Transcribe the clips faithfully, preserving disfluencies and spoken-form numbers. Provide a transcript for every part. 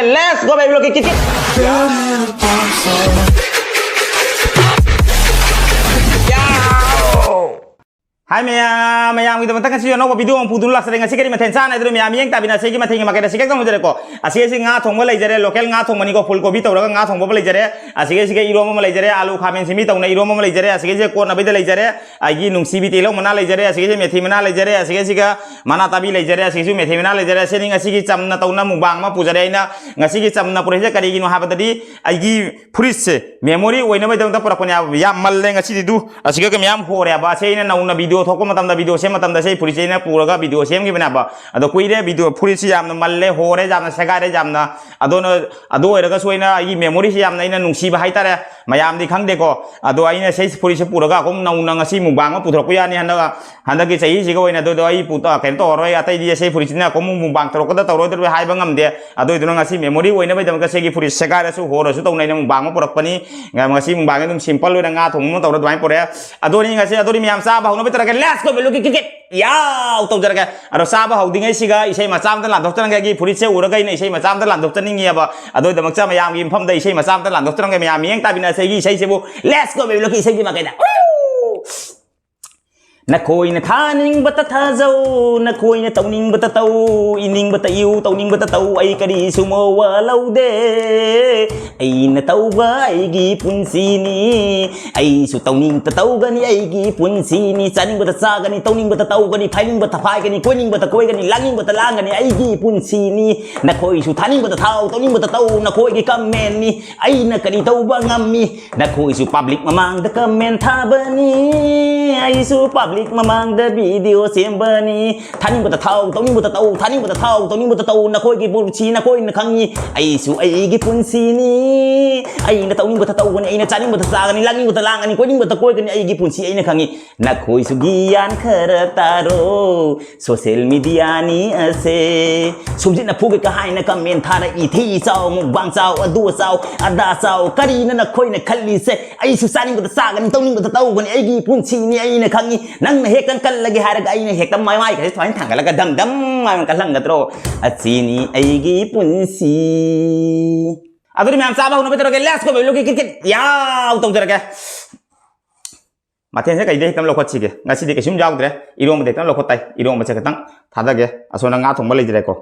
Let's go, baby, look, kick, kick, kick. Yo! Hi ꯃꯌꯥꯝ, ꯃꯌꯥꯝꯒꯤꯗꯃꯛꯇ ꯉꯁꯤꯁꯨ ꯑꯅꯧꯕ video ꯑꯃ ꯄꯨꯗꯨꯅ ꯂꯥꯛꯆꯔꯦ꯫ ꯉꯁꯤ ꯀꯔꯤ ꯃꯊꯦꯜ ꯆꯥꯅꯤ ꯍꯥꯏꯗꯨꯅ ꯃꯌꯥꯝ ꯃꯤꯠꯌꯦꯡ ꯇꯥꯕꯤꯅ ꯑꯁꯤꯒꯤ ꯃꯊꯦꯜꯒꯤ ꯃꯥꯏꯀꯩꯗ ꯁꯤꯒꯦꯛ ꯇꯧꯖꯔꯦꯀꯣ꯫ ꯑꯁꯤ ꯑꯁꯤ ꯉꯥ ꯊꯣꯡꯕ ꯂꯩꯖꯔꯦ, local ꯉꯥ ꯊꯣꯡꯕꯅꯤꯀꯣ, ꯐꯨꯜ ꯀꯣꯕꯤ ꯇꯧꯔꯒ ꯉꯥ ꯊꯣꯡꯕ ꯑꯃ ꯂꯩꯖꯔꯦ꯫ ꯑꯁꯤꯒ ꯑꯁꯤꯒ ꯏꯔꯣꯝꯕ ꯑꯃ ꯂꯩꯖꯔꯦ, ꯑꯥꯂꯨ ꯈꯥꯃꯦꯟ ꯁꯤꯟꯕꯤ ꯇꯧꯅ ꯏꯔꯣꯝꯕ ꯑꯃ ꯂꯩꯖꯔꯦ꯫ ꯑꯁꯤꯒ ꯑꯁꯤꯒ ꯀꯣꯠꯅꯕꯩꯗ ꯂꯩꯖꯔꯦ, ꯑꯩꯒꯤ ꯅꯨꯡꯁꯤꯕꯤ ꯇꯤꯜꯍꯧ ꯃꯅꯥ ꯂꯩꯖꯔꯦ, ꯑꯁꯤꯒ ꯑꯁꯤꯒ ꯃꯦꯊꯤ ꯃꯅꯥ ꯂꯩꯖꯔꯦ, ꯑꯁꯤꯒ ꯑꯁꯤꯒ ꯃꯅꯥ ꯇꯥꯕꯤ ꯂꯩꯖꯔꯦ, ꯑꯁꯤꯒꯤꯁꯨ ꯃꯦꯊꯤ ꯃꯅꯥ ꯂꯩꯖꯔꯦ꯫ ꯑꯁꯤꯅꯤ ꯉꯁꯤꯒꯤ ꯆꯝꯅ ꯇꯧꯅ ꯃꯨꯛꯕꯥꯡ ꯑꯃ ꯄꯨꯖꯔꯦ ꯑꯩꯅ꯫ ꯉꯁꯤꯒꯤ ꯆꯝꯅ ꯄꯨꯔꯛꯏꯁꯦ ꯀꯔꯤꯒꯤꯅꯣ ꯍꯥꯏꯕꯗꯗꯤ ꯑꯩꯒꯤ ꯐꯨꯔꯤꯠꯁꯦ memory ꯑꯣꯏꯅꯕꯒꯤꯗꯃꯛꯇ ꯄꯨꯔꯛꯄꯅꯦ ꯍꯥꯏꯕ꯫ ꯌꯥꯝ ꯃꯜꯂꯦ ꯉꯁꯤꯗꯤ ꯗꯨ꯫ ꯑꯁꯤꯒ ꯃꯌꯥꯝ ꯍꯣꯔꯦ ꯍꯥꯏꯕ꯫ ꯑꯁꯤ ꯑꯩꯅ ꯅꯧꯅ video ꯊꯣꯛꯄ ꯃꯇꯝꯗ, video ꯁꯦꯝꯕ ꯃꯇꯝꯗ ꯑꯁꯤ ꯐꯨꯔꯤꯠꯁꯦ ꯑꯩꯅ ꯄꯨꯔꯒ video ꯁꯦꯝꯈꯤꯕꯅꯦꯕ꯫ ꯑꯗꯣ ꯀꯨꯏꯔꯦ video, ꯐꯨꯔꯤꯠꯁꯤ ꯌꯥꯝꯅ ꯃꯜꯂꯦ, ꯍꯣꯔꯦ, ꯌꯥꯝꯅ ꯁꯦꯒꯥꯏꯔꯦ, ꯌꯥꯝꯅ꯫ ꯑꯗꯨꯅ, ꯑꯗꯨ ꯑꯣꯏꯔꯒꯁꯨ ꯑꯩꯅ ꯑꯩꯒꯤ memoryꯁꯤ ꯌꯥꯝꯅ ꯑꯩꯅ ꯅꯨꯡꯁꯤꯕ ꯍꯥꯏꯇꯥꯔꯦ꯫ ꯃꯌꯥꯝꯗꯤ ꯈꯪꯗꯦꯀꯣ꯫ ꯑꯗꯣ ꯑꯩꯅ ꯁꯤ ꯐꯨꯔꯤꯠꯁꯦ ꯄꯨꯔꯒ ꯑꯗꯨꯝ ꯅꯧꯅ ꯉꯁꯤ ꯃꯨꯛꯕꯥꯡ ꯑꯃ ꯄꯨꯊꯣꯔꯛꯄ ꯌꯥꯅꯤ꯫ ꯍꯟꯗꯛ, ꯍꯟꯗꯛꯀꯤ ꯆꯍꯤꯁꯤꯒ ꯑꯣꯏꯅ ꯑꯗꯨꯗꯣ ꯑꯩ ꯄꯨ-, ꯀꯩꯅꯣ ꯇꯧꯔꯔꯣꯏ꯫ ꯑꯇꯩꯗꯤ ꯑꯁꯤ ꯐꯨꯔꯤꯠꯁꯤꯅ ꯑꯃꯨꯛ ꯃꯨꯛꯕꯥꯡ ꯇꯧꯔꯛꯀꯗ ꯇꯧꯔꯣꯏꯗ꯭ꯔꯣ ꯍꯥꯏꯕ ꯉꯝꯗꯦ꯫ ꯑꯗꯨꯏꯗꯨꯅ ꯉꯁꯤ memory ꯑꯣꯏꯅꯕꯒꯤꯗꯃꯛꯇ ꯁꯤꯒꯤ ꯐꯨꯔꯤꯠ ꯁꯦꯒꯥꯏꯔꯁꯨ ꯍꯣꯔꯁꯨ ꯇꯧꯅ ꯑꯩꯅ ꯃꯨꯛꯕꯥꯡ ꯑꯃ ꯄꯨꯔꯛꯄꯅꯤ꯫ ꯉ-, ꯉꯁꯤ ꯃꯨꯛꯕꯥꯡꯁꯦ ꯑꯗꯨꯝ simple ꯑꯣꯏꯅ ꯉꯥ ꯊꯣꯡꯕ ꯑꯃ ꯇꯧꯔ ꯑꯗꯨꯃꯥꯏꯅ ꯄꯨꯔꯛꯑꯦ꯫ ꯑꯗꯨꯅꯤ ꯉꯁꯤ, ꯑꯗꯨꯅꯤ ꯃꯌꯥꯝ ꯆꯥꯕ ꯍꯧꯅꯕ ꯇꯧꯔꯒꯦ꯫ Let's go, value, ꯀꯤꯛ, ꯀꯤꯛ, ꯀꯤꯛ꯫ ꯌꯥꯎ! ꯇꯧꯖꯔꯒꯦ꯫ ꯑꯗꯣ ꯆꯥꯕ ꯍꯧꯗ꯭ꯔꯤꯉꯩꯁꯤꯒ ꯏꯁꯩ ꯃꯆꯥ ꯑꯃꯇ ꯂꯥꯟꯊꯣꯛꯆꯔꯝꯒꯦ꯫ ꯑꯩꯒꯤ ꯐꯨꯔꯤꯠꯁꯦ ꯎꯔꯒ ꯑꯩꯅ ꯏꯁꯩ ꯃꯆꯥ ꯑꯃꯇ ꯂꯥꯟꯊꯣꯛꯆꯅꯤꯡꯉꯦꯕ꯫ ꯑꯗꯨꯒꯤꯗꯃꯛꯇ ꯃꯌꯥꯝꯒꯤ ꯃꯐꯝꯗ ꯏꯁꯩ ꯃꯆꯥ ꯑꯃꯇ ꯂꯥꯟꯊꯣꯛꯆꯔꯝꯒꯦ꯫ ꯃꯌꯥꯝ ꯃꯤꯠꯌꯦꯡ ꯇꯥꯕꯤꯅꯁꯦ ꯑꯩꯒꯤ ꯏꯁꯩꯁꯤꯕꯨ꯫ Let's go, ꯕꯦꯕꯤ ꯂꯣꯛꯀꯤ ꯏꯁꯩꯒꯤ ꯃꯥꯏꯀꯩꯗ꯫ ꯎ! ꯅꯈꯣꯏꯅ ꯊꯥꯅꯤꯡꯕꯇ ꯊꯥꯖꯧ, ꯅꯈꯣꯏꯅ ꯇꯧꯅꯤꯡꯕꯇ ꯇꯧ, ꯏꯅꯤꯡꯕꯇ ꯏꯌꯨ, ꯇꯧꯅꯤꯡꯕꯇ ꯇꯧ, ꯑꯩ ꯀꯔꯤꯁꯨ ꯃꯋꯥ ꯂꯧꯗꯦ꯫ ꯑꯩꯅ ꯇꯧꯕ ꯑꯩꯒꯤ ꯄꯨꯟꯁꯤꯅꯤ, ꯑꯩꯁꯨ ꯇꯧꯅꯤꯡꯕꯇ ꯇꯧꯒꯅꯤ, ꯑꯩꯒꯤ ꯄꯨꯟꯁꯤꯅꯤ꯫ ꯆꯥꯅꯤꯡꯕꯇ ꯆꯥꯒꯅꯤ, ꯇꯧꯅꯤꯡꯕꯇ ꯇꯧꯒꯅꯤ, ꯐꯥꯏꯅꯤꯡꯕꯇ ꯐꯥꯏꯒꯅꯤ, ꯀꯣꯏꯅꯤꯡꯕꯇ ꯀꯣꯏꯒꯅꯤ, ꯂꯥꯡꯅꯤꯡꯕꯇ ꯂꯥꯡꯒꯅꯤ, ꯑꯩꯒꯤ ꯄꯨꯟꯁꯤꯅꯤ꯫ ꯅꯈꯣꯏꯁꯨ ꯊꯥꯅꯤꯡꯕꯇ ꯊꯥꯎ, ꯇꯧꯅꯤꯡꯕꯇ ꯇꯧ, ꯅꯈꯣꯏꯒꯤ commentꯅꯤ꯫ ꯑꯩꯅ ꯀꯔꯤ ꯇꯧꯕ ꯉꯝꯃꯤ? ꯅꯈꯣꯏꯁꯨ public ꯃꯃꯥꯡꯗ comment ꯊꯥꯕꯅꯤ, ꯑꯩꯁꯨ public ꯃꯃꯥꯡꯗ video ꯁꯦꯝꯕꯅꯤ꯫ ꯊꯥꯅꯤꯡꯕꯇ ꯊꯥꯎ, ꯇꯧꯅꯤꯡꯕꯇ ꯇꯧ, ꯊꯥꯅꯤꯡꯕꯇ ꯊꯥꯎ, ꯇꯧꯅꯤꯡꯕꯇ ꯇꯧ, ꯅꯈꯣꯏꯒꯤ ꯄꯨꯟꯁꯤ ꯅꯈꯣꯏꯅ ꯈꯪꯉꯤ, ꯑꯩꯁꯨ ꯑꯩꯒꯤ ꯄꯨꯟꯁꯤꯅꯤ꯫ ꯑꯩꯅ ꯇꯧꯅꯤꯡꯕꯇ ꯇꯧꯒꯅꯤ, ꯑꯩꯅ ꯆꯥꯅꯤꯡꯕꯇ ꯆꯥꯒꯅꯤ, ꯂꯥꯡꯅꯤꯡꯕꯇ ꯂꯥꯡꯒꯅꯤ, ꯀꯣꯏꯅꯤꯡꯕꯇ ꯀꯣꯏꯒꯅꯤ, ꯑꯩꯒꯤ ꯄꯨꯟꯁꯤ ꯑꯩꯅ ꯈꯪꯉꯤ꯫ ꯅꯈꯣꯏꯁꯨ ꯒ꯭ꯌꯥꯟ ꯈꯔ ꯇꯥꯔꯣ, social mediaꯅꯤ ꯑꯁꯦ꯫ ꯁꯨꯝꯖꯤꯠꯅ ꯐꯨꯒꯦꯀ ꯍꯥꯏꯅ comment ꯊꯥꯔꯛꯏ, ꯊꯤ ꯆꯥꯎ, ꯃꯨꯛꯕꯥꯡ ꯆꯥꯎ, ꯑꯗꯨ ꯆꯥꯎ, ꯑꯗꯥ ꯆꯥꯎ, ꯀꯔꯤꯅꯣ ꯅꯈꯣꯏꯅ ꯈꯜꯂꯤꯁꯦ? ꯑꯩꯁꯨ ꯆꯥꯅꯤꯡꯕꯇ ꯆꯥꯒꯅꯤ, ꯇꯧꯅꯤꯡꯕꯇ ꯇꯧꯒꯅꯤ, ꯑꯩꯒꯤ ꯄꯨꯟꯁꯤꯅꯤ ꯑꯩꯅ ꯈꯪꯉꯤ꯫ ꯅꯪꯅ ꯍꯦꯛꯇ ꯀꯜꯂꯒꯦ ꯍꯥꯏꯔꯒ ꯑꯩꯅ ꯍꯦꯛꯇ ꯃꯃꯥꯏ ꯀꯁꯦ ꯁꯨꯃꯥꯏꯅ ꯊꯥꯡꯒꯠꯂꯒ ꯗꯝ ꯗꯝ ꯍꯥꯏꯅ ꯀꯜꯍꯟꯒꯗ꯭ꯔꯣ? ꯑꯁꯤꯅꯤ ꯑꯩꯒꯤ ꯄꯨꯟꯁꯤ꯫ ꯑꯗꯨꯗꯤ ꯃꯌꯥꯝ ꯆꯥꯕ ꯍꯧꯅꯕ ꯇꯧꯔꯒꯦ꯫ Let's go, baby, ꯂꯣꯛꯀꯤ ꯀꯤꯠ ꯀꯤꯠ ꯌꯥꯎ ꯇꯧꯖꯔꯒꯦ꯫ ꯃꯊꯦꯜꯁꯦ ꯀꯩꯗ ꯍꯦꯛꯇ ꯂꯧꯈꯠꯁꯤꯒꯦ? ꯉꯁꯤꯗꯤ ꯀꯩꯁꯨꯝ ꯌꯥꯎꯗ꯭ꯔꯦ꯫ ꯏꯔꯣꯝꯕꯗ ꯍꯦꯛꯇ ꯂꯧꯈꯠ ꯇꯥꯏ꯫ ꯏꯔꯣꯝꯕꯁꯦ ꯈꯤꯇꯪ ꯊꯥꯗꯒꯦ꯫ ꯑꯁꯣꯝꯗ ꯉꯥ ꯊꯣꯡꯕ ꯂꯩꯖꯔꯦꯀꯣ꯫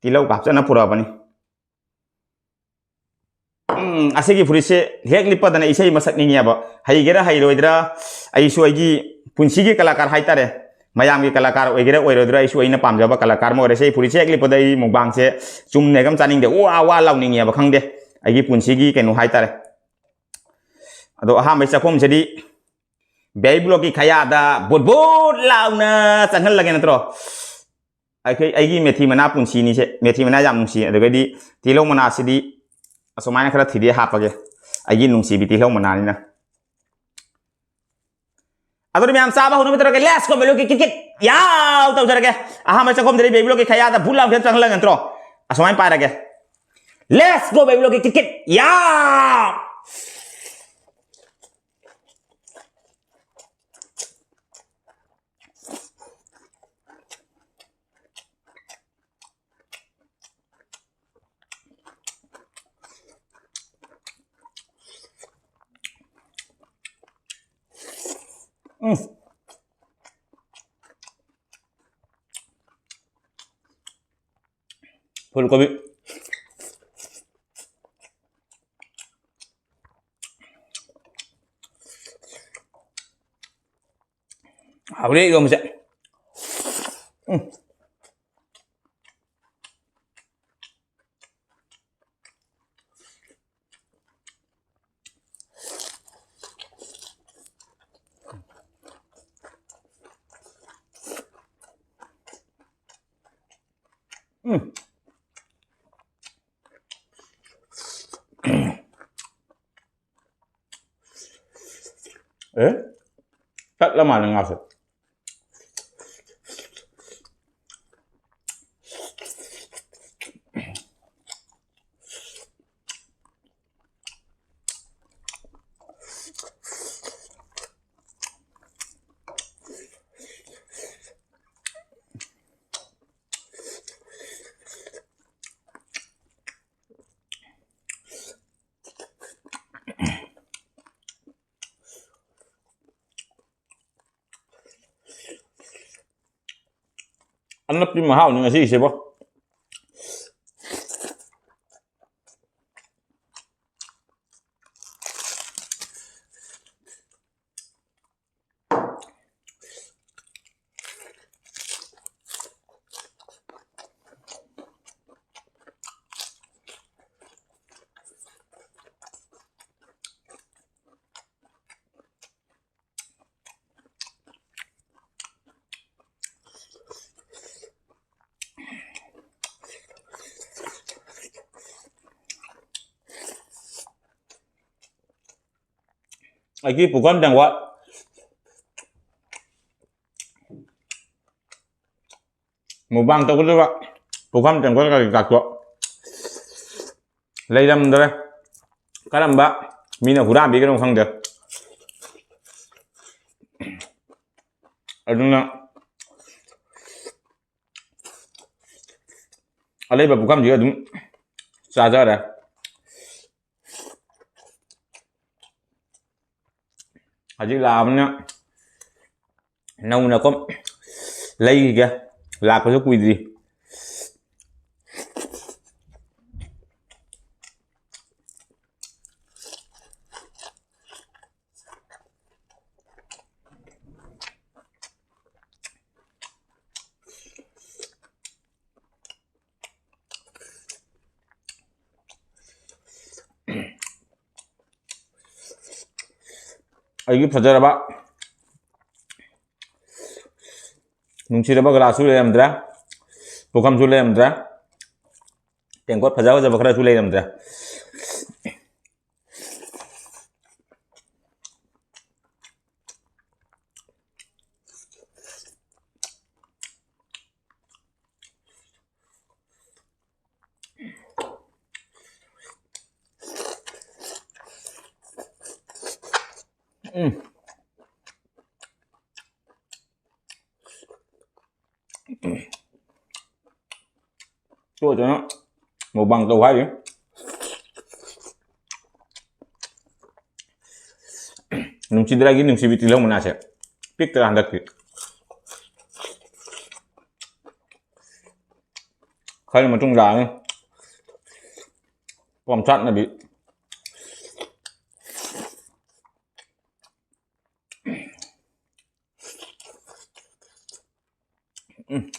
ꯇꯤꯜꯍꯧ ꯀꯥꯞꯆꯅ ꯄꯨꯔꯛꯑꯕꯅꯤ꯫ ꯎꯝ, ꯑꯁꯤꯒꯤ ꯐꯨꯔꯤꯠꯁꯦ ꯍꯦꯛ ꯂꯤꯠꯄꯗꯅ ꯏꯁꯩ ꯃꯁꯛꯅꯤꯡꯉꯦꯕ꯫ ꯍꯩꯒꯦꯔꯥ ꯍꯩꯔꯣꯏꯗ꯭ꯔꯥ, ꯑꯩꯁꯨ ꯑꯩꯒꯤ ꯄꯨꯟꯁꯤꯒꯤ ꯀꯂꯥꯀꯥꯔ ꯍꯥꯏꯇꯥꯔꯦ꯫ ꯃꯌꯥꯝꯒꯤ ꯀꯂꯥꯀꯥꯔ ꯑꯣꯏꯒꯦꯔꯥ ꯑꯣꯏꯔꯣꯏꯗ꯭ꯔꯥ, ꯑꯩꯁꯨ ꯑꯩꯅ ꯄꯥꯝꯖꯕ ꯀꯂꯥꯀꯥꯔ ꯑꯃ ꯑꯣꯏꯔꯦ꯫ ꯁꯤ ꯐꯨꯔꯤꯠꯁꯦ ꯍꯦꯛ ꯂꯤꯠꯄꯗ ꯑꯩ ꯃꯨꯛꯕꯥꯡꯁꯦ ꯆꯨꯝꯅ ꯍꯦꯛ ꯑꯃ ꯆꯥꯅꯤꯡꯗꯦ, ꯋꯥ ꯋꯥ ꯂꯥꯎꯅꯤꯡꯉꯦꯕ, ꯈꯪꯗꯦ꯫ ꯑꯩꯒꯤ ꯄꯨꯟꯁꯤꯒꯤ ꯀꯩꯅꯣ ꯍꯥꯏꯇꯥꯔꯦ꯫ ꯑꯗꯣ ꯑꯍꯥꯟꯕꯩ ꯆꯥꯛꯈꯨꯝꯁꯤꯗꯤ ꯕꯦꯕꯤ ꯕ꯭ꯂꯣꯛꯀꯤ ꯈꯌꯥꯗ ꯕꯨꯠ ꯕꯨꯠ ꯂꯥꯎꯅ ꯆꯪꯍꯜꯂꯒꯦ ꯅꯠꯇ꯭ꯔꯣ? ꯑꯩꯈꯣꯏ, ꯑꯩꯒꯤ ꯃꯦꯊꯤ ꯃꯅꯥ ꯄꯨꯟꯁꯤꯅꯤꯁꯦ꯫ ꯃꯦꯊꯤ ꯃꯅꯥ ꯌꯥꯝ ꯅꯨꯡꯁꯤ꯫ ꯑꯗꯨꯒꯗꯤ ꯇꯤꯜꯍꯧ ꯃꯅꯥꯁꯤꯗꯤ ꯑꯁꯨꯃꯥꯏꯅ ꯈꯔ ꯊꯤꯗꯦ ꯍꯥꯞꯄꯒꯦ, ꯑꯩꯒꯤ ꯅꯨꯡꯁꯤꯕꯤ ꯇꯤꯜꯍꯧ ꯃꯅꯥꯅꯤꯅ꯫ ꯑꯗꯨꯗꯤ ꯃꯌꯥꯝ ꯆꯥꯕ ꯍꯧꯅꯕ ꯇꯧꯔꯒꯦ꯫ Let's go, ꯕꯦꯕꯤ ꯕ꯭ꯂꯣꯛꯀꯤ ꯀꯤꯠ ꯀꯤꯠ ꯌꯥꯎ ꯇꯧꯖꯔꯒꯦ꯫ ꯑꯍꯥꯟꯕ ꯆꯥꯛꯈꯨꯝꯗꯗꯤ ꯕꯦꯕꯤ ꯕ꯭ꯂꯣꯛꯀꯤ ꯈꯌꯥꯗ ꯕꯨꯠ ꯂꯥꯎꯅ ꯆꯪꯍꯜꯂꯒ ꯅꯠꯇ꯭ꯔꯣ? ꯑꯁꯨꯃꯥꯏꯅ ꯄꯥꯏꯔꯒꯦ꯫ Let's go, ꯕꯦꯕꯤ ꯕ꯭ꯂꯣꯛꯀꯤ ꯀꯤꯠ ꯀꯤꯠ ꯌꯥꯎ꯫ ꯎꯝ꯫ ꯐꯨꯜ ꯀꯣꯕꯤ꯫ ꯍꯥꯎꯔꯦ ꯏꯔꯣꯝꯕꯁꯦ꯫ ꯎꯝ꯫ ꯎꯝ꯫ ꯑꯦ? ꯇꯠꯂ ꯃꯥꯜꯂꯦ ꯉꯥꯁꯦ꯫ ꯑꯅꯞꯄꯤ ꯃꯍꯥꯎꯅꯤ ꯉꯁꯤꯒꯤꯁꯤꯕꯣ꯫ ꯑꯩꯒꯤ ꯄꯨꯈꯝ ꯇꯦꯡꯀꯣꯠ ꯃꯨꯛꯕꯥꯡ ꯇꯧꯒꯗꯕ ꯄꯨꯈꯝ ꯇꯦꯡꯀꯣꯠ ꯀꯔꯤ ꯀꯥꯇꯣ ꯂꯩꯔꯝꯗ꯭ꯔꯦ꯫ ꯀꯔꯝꯕ ꯃꯤꯅ ꯍꯨꯔꯥꯟꯕꯤꯈ꯭ꯔꯅꯣ ꯈꯪꯗꯦ꯫ ꯑꯗꯨꯅ ꯑꯂꯩꯕ ꯄꯨꯈꯝꯁꯤꯒ ꯑꯗꯨꯝ ꯆꯥꯖꯔꯦ꯫ ꯍꯧꯖꯤꯛ ꯂꯥꯛꯑꯕꯅꯤꯅ ꯅꯧꯅ ꯀꯣ ꯂꯩꯈꯤꯒꯦ꯫ ꯂꯥꯛꯄꯁꯨ ꯀꯨꯏꯗ꯭ꯔꯤ꯫ ꯑꯩꯒꯤ ꯐꯖꯔꯕ ꯅꯨꯡꯁꯤꯔꯕ ꯒ꯭ꯂꯥꯁꯁꯨ ꯂꯩꯔꯝꯗ꯭ꯔꯦ, ꯄꯨꯈꯝꯁꯨ ꯂꯩꯔꯝꯗ꯭ꯔꯦ, ꯇꯦꯡꯀꯣꯠ ꯐꯖ ꯐꯖꯕ ꯈꯔꯁꯨ ꯂꯩꯔꯝꯗ꯭ꯔꯦ꯫ ꯎꯝ꯫ ꯇꯣꯏ ꯇꯣꯏꯅ ꯃꯨꯛꯕꯥꯡ ꯇꯧ ꯍꯥꯏꯔꯤ꯫ ꯅꯨꯡꯁꯤꯗ꯭ꯔꯥꯒꯤ ꯅꯨꯡꯁꯤꯕꯤ ꯇꯤꯜꯍꯧ ꯃꯅꯥꯁꯦ ꯄꯤꯛꯇ꯭ꯔꯥ ꯍꯟꯗꯛꯇꯤ꯫ ꯈꯔ ꯃꯇꯨꯡ ꯂꯥꯛꯑꯅꯤ꯫ ꯄꯣꯝꯆꯥꯠꯅꯕꯤ꯫ ꯎꯝ꯫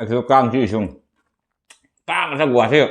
ꯑꯗꯨ ꯀꯥꯡꯁꯤ ꯁꯨꯝ ꯀꯥꯡ ꯃꯊꯛ ꯋꯥꯁꯤ꯫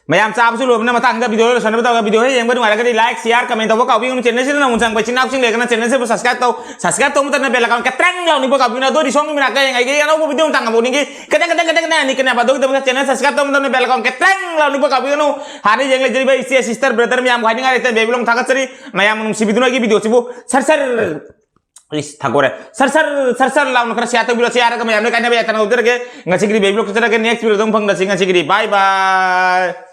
ꯃꯌꯥꯝ ꯆꯥꯕꯁꯨ ꯂꯣꯏꯕꯅ ꯃꯇꯥꯡꯗ ꯚꯤꯗꯤꯑꯣ ꯂꯣꯏꯁꯟꯅꯕ ꯇꯧꯔꯒ, ꯚꯤꯗꯤꯑꯣ ꯍꯦꯛ ꯌꯦꯡꯕ ꯅꯨꯡꯉꯥꯏꯔꯒꯗꯤ ꯂꯥꯏꯛ, ꯁꯤꯌꯥꯔ, ꯀꯃꯦꯟ ꯇꯧꯕ ꯀꯥꯎꯕꯤꯒꯅꯨ꯫ ꯆꯦꯅꯦꯜꯁꯤꯗ ꯅꯧꯅ ꯆꯪꯕ ꯏꯆꯤꯟ ꯏꯅꯥꯎꯁꯤꯡ ꯂꯩꯔꯒꯅ ꯆꯦꯅꯦꯜꯁꯤꯕꯨ ꯁꯕꯁꯀ꯭ꯔꯥꯏꯕ ꯇꯧ, ꯁꯕꯁꯀ꯭ꯔꯥꯏꯕ ꯇꯧꯕ ꯃꯇꯝꯗ ꯕꯦꯜ ꯑꯥꯏꯀꯟ ꯈꯤꯇꯪ ꯂꯥꯎꯅꯤꯡꯕ ꯀꯥꯎꯕꯤꯒꯅꯨ꯫ ꯑꯗꯣ ꯔꯤꯁꯣꯡꯒꯤ ꯃꯅꯥꯛꯇ ꯌꯦꯡꯉꯥꯏꯒꯤ ꯑꯅꯧꯕ ꯚꯤꯗꯤꯑꯣ ꯃꯇꯥꯡ ꯑꯃꯨꯛ ꯅꯤꯡꯒꯤ ꯈꯤꯇꯪ ꯈꯤꯇꯪ ꯈꯤꯇꯪ ꯈꯤꯇꯪ ꯑꯅꯤ ꯀꯅꯦꯕ꯫ ꯑꯗꯨꯒꯤꯗꯃꯛꯇ ꯆꯦꯅꯦꯜ ꯁꯕꯁꯀ꯭ꯔꯥꯏꯕ ꯇꯧꯕ ꯃꯇꯝꯗ ꯕꯦꯜ ꯑꯥꯏꯀꯟ ꯈꯤꯇꯪ ꯂꯥꯎꯅꯤꯡꯕ ꯀꯥꯎꯕꯤꯒꯅꯨ꯫ ꯍꯥꯟꯅ ꯌꯦꯡ ꯂꯩꯖꯔꯤꯕ ꯏꯆꯦ, ꯁꯤꯁꯇꯔ, ꯕ꯭ꯔꯗꯔ ꯃꯌꯥꯝꯕꯨ ꯍꯥꯏꯅꯤꯡꯉꯥꯏ ꯂꯩꯇꯅ ꯕꯦꯕꯤꯂꯣꯡ ꯊꯥꯒꯠꯆꯔꯤ꯫ ꯃꯌꯥꯝ ꯅꯨꯡꯁꯤꯕꯤꯗꯨꯅ ꯑꯩꯒꯤ ꯚꯤꯗꯤꯑꯣꯁꯤꯕꯨ ꯁꯔ ꯁꯔ, ꯏꯁ, ꯊꯥꯒꯣꯔꯦ, ꯁꯔ ꯁꯔ ꯁꯔ ꯁꯔ ꯂꯥꯎꯅ ꯈꯔ ꯁꯤꯌꯥꯔ ꯇꯧꯕꯤꯔꯣ꯫ ꯁꯤꯌꯥꯔꯒ ꯃꯌꯥꯝ ꯂꯣꯏ ꯀꯥꯏꯅꯕ ꯌꯥꯏ꯫ ꯇꯅꯧꯖꯔꯒꯦ꯫ ꯉꯁꯤꯒꯤꯗꯤ ꯕꯦꯕꯤꯂꯣꯡ ꯊꯥꯒꯠꯆꯔꯒꯦ꯫ ꯅꯦꯛꯁ ꯚꯤꯗꯤꯑꯣꯗ ꯑꯃꯨꯛ ꯐꯪꯂꯁꯤ꯫ ꯉꯁꯤꯒꯤꯗꯤ ꯕꯥꯏ ꯕꯥꯏ꯫